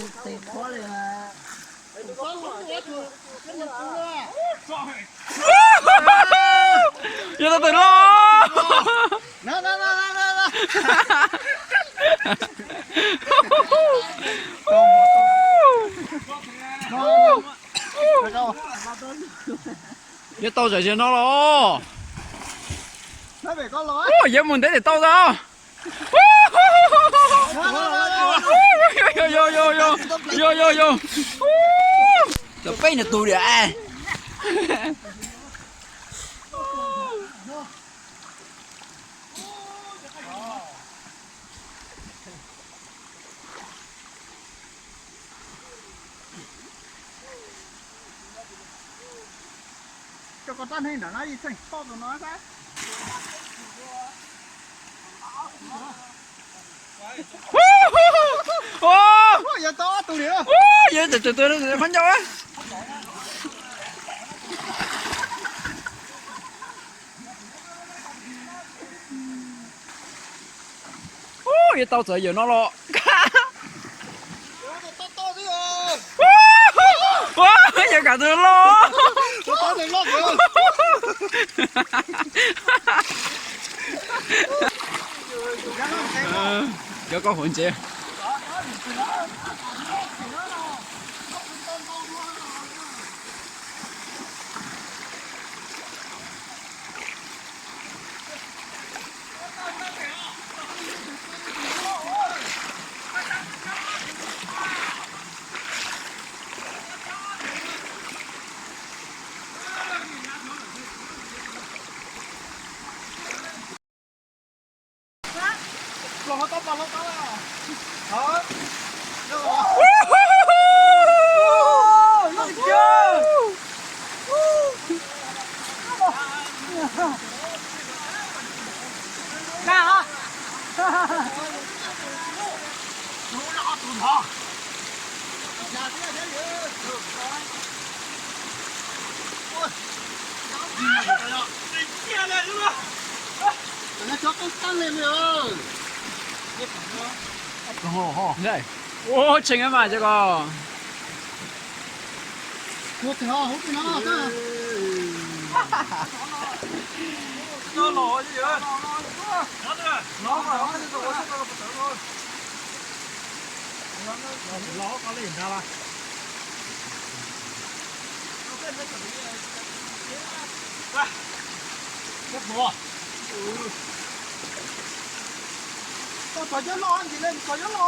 Yog tau tus loj. Yuav tau zam zaws no los. Yuav mus ntev tias tau tau. Yog yog yog. Cov peb nws tus diam. Cov koj tab neeg nram no ib txheej toj tus no sab. Yog tau ob tug li. Yog tau tus qhov ncauj. Yuav tau txawm yawm no los. Yawm kam tus loj. Cov koj hauv ntsev. Ua tshee mas cov ko. Tau txog nyob no ntsis le, txog nyob no.